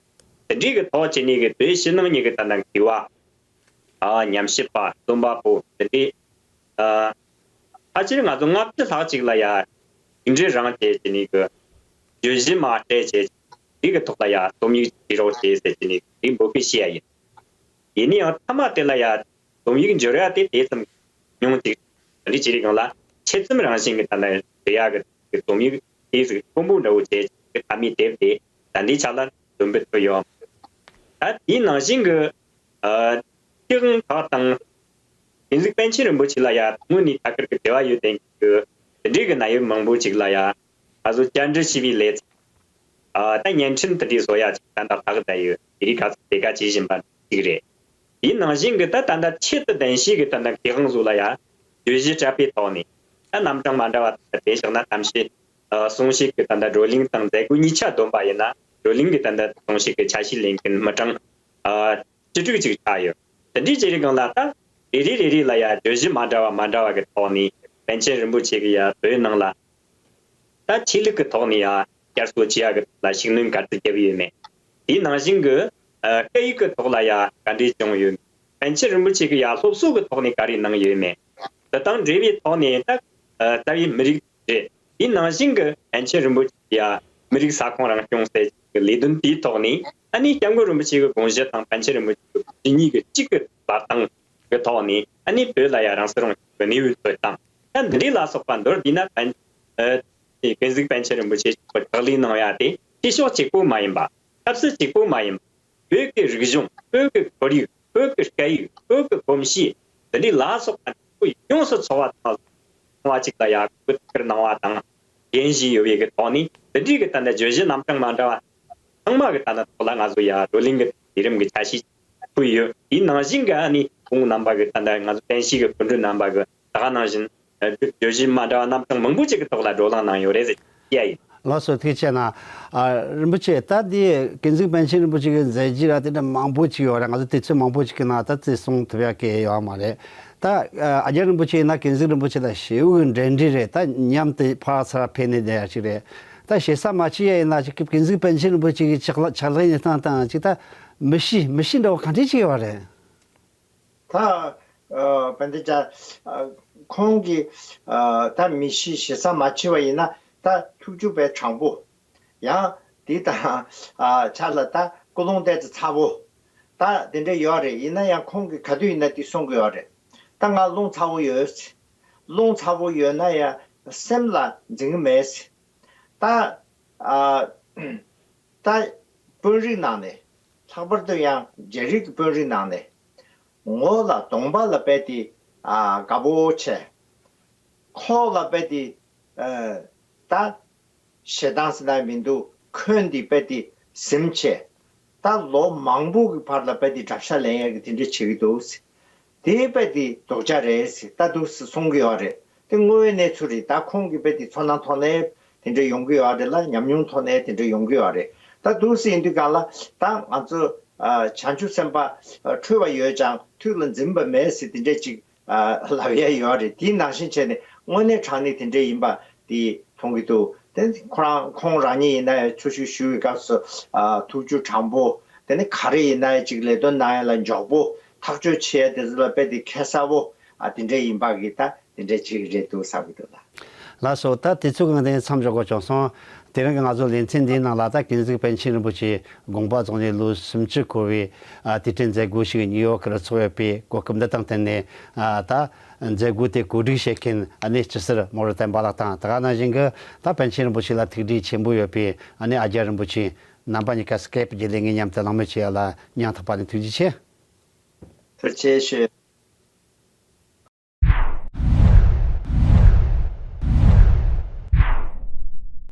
དེ་འདྲའི་གི་ཐོག་བྱས་ནས་གི་བོད་ཕྱི་ནང་གཉིས་ཀྱི་ད་ལྟ་མཁས་པ། ཨ། ཉམས་ཞིབ་པ། རྩོམ་པ་པོ་དེ་འདྲའི། ཨ། ཕལ་ཆེར་ང་ཚོ་ལྔ་བཅུ་ལྷག་ཅིག་ལ་ཡ་ཡིག་འབྲེལ་རང་བྱས་བྱས་ནས་གི་བརྗོད་གཞི་མ་སྤྲད་བྱས། དེ་གི་ཐོག་ལ་ཡ་རྩོམ་ཡིག་བྲིས་རོགས་བྱས་ཟེར་བྱས་ནས་དེ་འབོད་སྐུལ་བྱས་ཡ་ཡིན། ཡིན་ན་ཡང་མཐའ་མ་དེ་ལ་ཡ་རྩོམ་ཡིག་འབྱོར་ཡ་དེ་དེ་ཙམ་ཉུང་ཅིག་རེད། བྱས་རིགས་སྒང་ལ་ཆེད་རྩོམ་རང་བཞིན་གྱི་ད་ལྟ་བྲིས་ཡ་གི་གི་རྩོམ་ཡིག་དེ་ཟིག་དཀོན་པོ་འདྲ་བོ་བྱས་ཀྱི་མཐའ་མའི་དེབ་དེ་ད་ལྟའི་ཆ་ལ་འདོན་སྤེལ་ཐུབ་ཡོད། ད་དེའི་ནང་བཞིན་གྱི། ཨ། སྤྱི་དབང་ཁག་དང་། ཀུན་གཟིགས་པཎ་ཆེན་རིན་པོ་ཆེ་ལ་ཡ་དངོས་གནས་ཐད་ཀར་གྱི་འབྲེལ་བ་ཡོད་དེ་གི་དེ་འདྲའི་གི་གནད་ཡོད་མང་པོ་ཅིག་ལ་ཡ་ང་ཚོ་བཅར་འདྲི་བྱས་པའི་ལས་ཚན། ཨ། ད་བརྙན་འཕྲིན་དེ་འདྲའི་བཟོ་ཡ་ཅིག་ད་ལྟ་ལྷག་བསྡད་ཡོད། དེ་རིགས་ག་ཚོད་དེ་ག་བྱེད་བཞིན་པ་ཅིག་རེད། དེའི་ནང་བཞིན་གྱི་ད་ད་ལྟ་ཆེད་དུ་གདན་ཞུས་ཀྱི་ད་ལྟ་མཁས་དབང་ཚོ་ལ་ཡ་བརྗོད་གཞི་སྤྲད་པའི་ཐོག་ནས། ད་རྣམ་གྲངས་མ་འདྲ་བ་དང་དེ་བཞག་ན་གཏམ་བཤད། ཨ། གསུང་བཤད་ཀྱི་ད་ལྟ་བགྲོ་གླེང་དང་མཛད་སྒོ་གཉིས་ཆ་བསྡོམས་པ་ཡིན་ན་བགྲོ་གླེང་གི་ད་ལྟ་གསུང་བཤད་ཀྱི་ཆ་ཤས་ལེན་མཁན་མི་གྲངས། ཨ། བཅུ་དྲུག་ཅིག་ཆགས་ཡོད། དེ་འདྲའི་བྱས་རིགས་སྒང་ལ་ད་རེ་རེ་རེ་རེ་ལ་ཡ་བརྗོད་གཞི་མ་འདྲ་བ་མ་འདྲ་བ་གི་ཐོག་ནས་པཎ་ཆེན་རིན་པོ་ཆེ་གི་ཡ་བོད་ནང་ལ་ད་ཆོས་ལུགས་ཀྱི་ཐོག་ནས་ཡ་བསྐྱར་གསོ་བྱེད་ཡ་གི་ཐོག་ལ་ཤུགས་སྣོན་ག་ཚོད་བརྒྱབ་ཡོད་མེད། དེའི་ནང་བཞིན་གྱི། ཨ། སྐད་ཡིག་གི་ཐོག་ལ་ཡ་ག་འདྲས་བྱུང་ཡོད། པཎ་ཆེན་རིན་པོ་ཆེ་གི་ཡ་སློབ་གསོ་གི་ཐོག་ནས་ག་རེ་གནང་ཡོད་མེད། དེ་དང་འབྲེལ་བའི་ཐོག་ནས་ད། ཨ། རྩ་བའི་མི་རིགས་རེད། དེའི་ནང་བཞིན་གྱི་པཎ་ཆེན་རིན་པོ་ཆེ་ཡ་མི་རིགས་ས་ཁོངས་རང་སྐྱོང་ཟེར་གྱི་ལས་དོན་དེའི་ཐོག་ནས། ཨ་ནི་སྐྱབས་མགོན་རིན་པོ་ཆེ་གི་དགོངས་གཞི་དང་པཎ་ཆེན་རིན་པོ་ཆེ་གི་དགོངས་གཞི་གཉིས་ཀྱི་གཅིག་གི་འབབ་སྟངས་ཀྱི་ཐོག་ནས། ཨ་ནི་བོད་ལ་ཡ་རང་སྲིད་རང་སྐྱོང་གི་གནས་བབ་བཟོ་སྟངས། ད་འདི་འདྲའི་ལ་སོགས་པ་མདོར་བསྡུས་ན་པཎ། ཨ། ཀུན་གཟིགས་པཎ་ཆེན་རིན་པོ་ཆེ་ཕྱག་ལས་གནང་ཡ་དེ་ཆོས་ཕྱོགས་གཅིག་པུ་མ་ཡིན་པ། ཆབ་སྲིད་གཅིག་པུ་མ་ཡིན་པ། བོད་ཀྱི་རིག་གཞུང་། བོད་ཀྱི་ཁོར་ཡུག། བོད་ཀྱི་སྐད་ཡིག། བོད་ཀྱི་གོམས་གཤིས། འདི་འདྲའི་ལ་སོགས་པ་ཡོངས་སུ་ཚོར་བ་དང་མཐོང་བ་ཅིག་ལ་ཡ་གུས་བཀུར་གནང་བ་དང་། འགན་བཞེས་ཡོད་པའི་གི་ཐོག་ནས་འདི་འདྲའི་གི་ད་ལྟ་བརྗོད་གཞི་རྣམ་གྲངས་མ་འདྲ་བ་ཚང་མ་གི་ད་ལྟ་ཐོག་ལ་ང་ཚོ་ཡ་བགྲོ་གླེང་གི་ལས་རིམ་གི་ཆ་ཤས་ཕུལ་ཡོད། དེའི་ནང་བཞིན་གི་ཨ་ནི་ཁོང་རྣམ་པ་གི་ད་ལྟ་ང་ཚོ་གདན་ཞུས་གི་སྐུ་མགྲོན་རྣམ་པ་གི་ད་ག་ནང་བཞིན། ཨ། བརྗོད་གཞི་མ་འདྲ་བ་རྣམ་གྲངས་མང་པོ་ཅིག་གི་ཐོག་ལ་བགྲོ་གླེང་གནང་ཡོད་རེད་ཟེར་བཤད་ཡིན། ལགས་སོ། ཐུགས་རྗེ་ཆེ་གནང་། ཨ། རིན་པོ་ཆེ། ད་འདི་ཀུན་གཟིགས་པཎ་ཆེན་རིན་པོ་ཆེ་གི་མཛད་རྗེས་ར་དེ་འདྲ་མང་པོ་ཅིག་ཡོད་རེད། ང་ཚོ་དུས་ཚོད་མང་པོ་ཅིག་གི་ནང་ད་རྩིས་གསུང་ཐུབ་ཡ་གི་ཡོད་མ་རེད། ད། ཨ། ཨ་རྒྱ་རིན་པོ་ཆེ་ཡིན་ན་ཀུན་གཟིགས་རིན་པོ་ཆེ་དང་ཞེ་པོ་གི་འབྲེལ་འདྲིས་རེད། ད་མཉམ་དུ་ཕར་ཚུར་ཕེབས་ནས་བསྡད་ཡ་ཅིག་རེད། ད་ཞེ་ས་མ་ཆེ་ཡ་ཡིན་ན་ཅིག་ཀུན་གཟིགས་པཎ་ཆེན་རིན་པོ་ཆེ་གི་ཕྱག་ལ་ཕྱག་ལས་གནས་སྟངས་དང་ཅིག་ད་མི་གཤིས་མི་གཤིས་འདྲ་བོ་ག་འདྲས་ཅིག་ཡོད་རེད། ད། ཨ། པཎ་ཆེན་ལགས། ཨ། ཁོང་གི། ཨ། ད་མི་གཤིས་ཞེ་ས་མ་ཕྱེ་བ་ཡིན་ན་ད་ཐུགས་རྒྱུད་དཔེ་དྲང་པོ། ཡང་དེ་དང་། ཨ། ཆ་ལ་ད་ཀུན་སློང་ཏོག་ཙམ་ཚ་བོ། ད་དེ་འདྲ་ཡོད་རེད། ཡིན་ན་ཡང་ཁོང་གིས་ག་དུས་ཡིན་ན་དེ་གསུང་གི་ཡོད་རེད། ད་ང་རླུང་ཚ་བོ་ཡོད། རླུང་ཚ་བོ་ཡོད་ན་ཡང་སེམས་ལ་འཛིན་གི་མེད། ད། ཨ། ད་དཔོན་རིགས་ནང་ནས། ལྷག་པར་དུ་ཡང་རྒྱ་རིགས་ཀྱི་དཔོན་རིགས་ནང་ནས། ངོ་ལ་གདོང་པ་ལ་རྦད་དེ། ཨ། དགའ་པོ་བྱས། ཁོག་ལ་རྦད་དེ། ཨ། ད་ཞེ་སྡང་ཟེར་ན་མི་འདུག་འཁོན་དེ་རྦད་དེ་ཟིན་བྱས། ད་ལོ་མང་པོ་གི་བར་ལ་རྦད་དེ་དགྲ་ཤ་ལེན་ཡ་གི་དེ་འདྲ་བྱེད་ཀྱི་འདུག་དེ་རྦད་དེ་སྡུག་ཅག་རེད་ཟེར། ད་འདུག་སེ་གསུང་གི་ཡོད་རེད། དེ་དངོས་ཡོད་གནས་ཚུལ་རེད། ད་ཁོང་གིས་རྦད་དེ་ཚོར་སྣང་ཐོག་ནས་དེ་འདྲ་ཡོང་གི་ཡོད་རེད་ལ། ཉམས་མྱོང་ཐོག་ནས་དེ་འདྲ་ཡོང་གི་ཡོད་རེད། ད་འདུག་སེ་ཡིན་དུས་གང་ལ་ད་ང་ཚོ། ཨ། བྱང་ཆུབ་སེམས་དཔའ། ཨ། ཁྲོས་པ་ཡོད་ཀྱང་ཐུགས་ལ་འཛིན་པ་མེད་ཟེར་དེ་འདྲ་ཅིག་ཨ། ལབ་ཡ་ཡོད་རེད། དེའི་ནང་བཞིན་བྱས་ནས་དངོས་གནས་དྲང་གནས་དེ་འདྲ་ཡིན་པ་དེ་མཐོང་གི་འདུག་དེ་ཁོ་རང་ཁོང་རང་ཉིད་ཡིན་ན་ཡང་ཆོས་ཞུ་ཞུ་བའི་སྐབས་སུ། ཨ། ཐུགས་རྒྱུད་དྲང་པོ། དེ་ནི་ག་རེ་ཡིན་ན་ཡང་ཅིག་ལས་དོན་གནང་ཡ་ལ་མགྱོགས་པོ། ཐག་གཅོད་བྱེད་ཡ་དེ་ཚོ་ལ་རྦད་དེ་ཁེ་ས་བོ། ཨ། དེ་འདྲ་ཡིན་པ་གི་ད་དེ་འདྲ་ཅིག་རེད་འདུག་བསམ་གི་འདུག་ལགས། ལགས་སོ། ད་དུས་ཚོད་གང་དེ་མཚམས་འཇོག་དགོས་བྱུང་སོང་། དེ་རིང་གི་ང་ཚོ་ལེ་ཚན་འདིའི་ནང་ལ་ད་ཀུན་གཟིགས་པཎ་ཆེན་རིན་པོ་ཆེ་དགོངས་པ་རྫོགས་ནས་ལོ་སུམ་ཅུ་འཁོར་བའི། ཨ། དུས་དྲན་མཛད་སྒོ་ཞིག་ནིའུ་ཡོག་གི་རུ་ཚོགས་ཡོད་པའི་གོ་སྐབས་འདི་དང་བསྟུན་ནས། ཨ། ད་མཛད་སྒོ་དེ་གོ་སྒྲིག་བྱེད་མཁན་ཨ་ནི་སྤྱི་ཟུར་རྨོག་རུ་བསྟན་པ་ལགས་དང་། ད་ག་ནང་བཞིན་གྱི་ད་པཎ་ཆེན་རིན་པོ་ཆེ་ལ་ཐུགས་འདྲིས་ཆེན་པོ་ཡོད་པའི་ཨ་ནི་ཨ་རྒྱ་རིན་པོ་ཆེ། རྣམ་པ་གཉིས་ཀ་སི་ཀེབ་བརྒྱུད་ལས་ངའི་མཉམ་དུ་གླེང་མོལ་བྱེད་ཡ་ལ་སྙིང་ཐག་པ་ནས་ཐུགས་རྗེ་ཆེ། ཐུགས་རྗེ་ཆེ།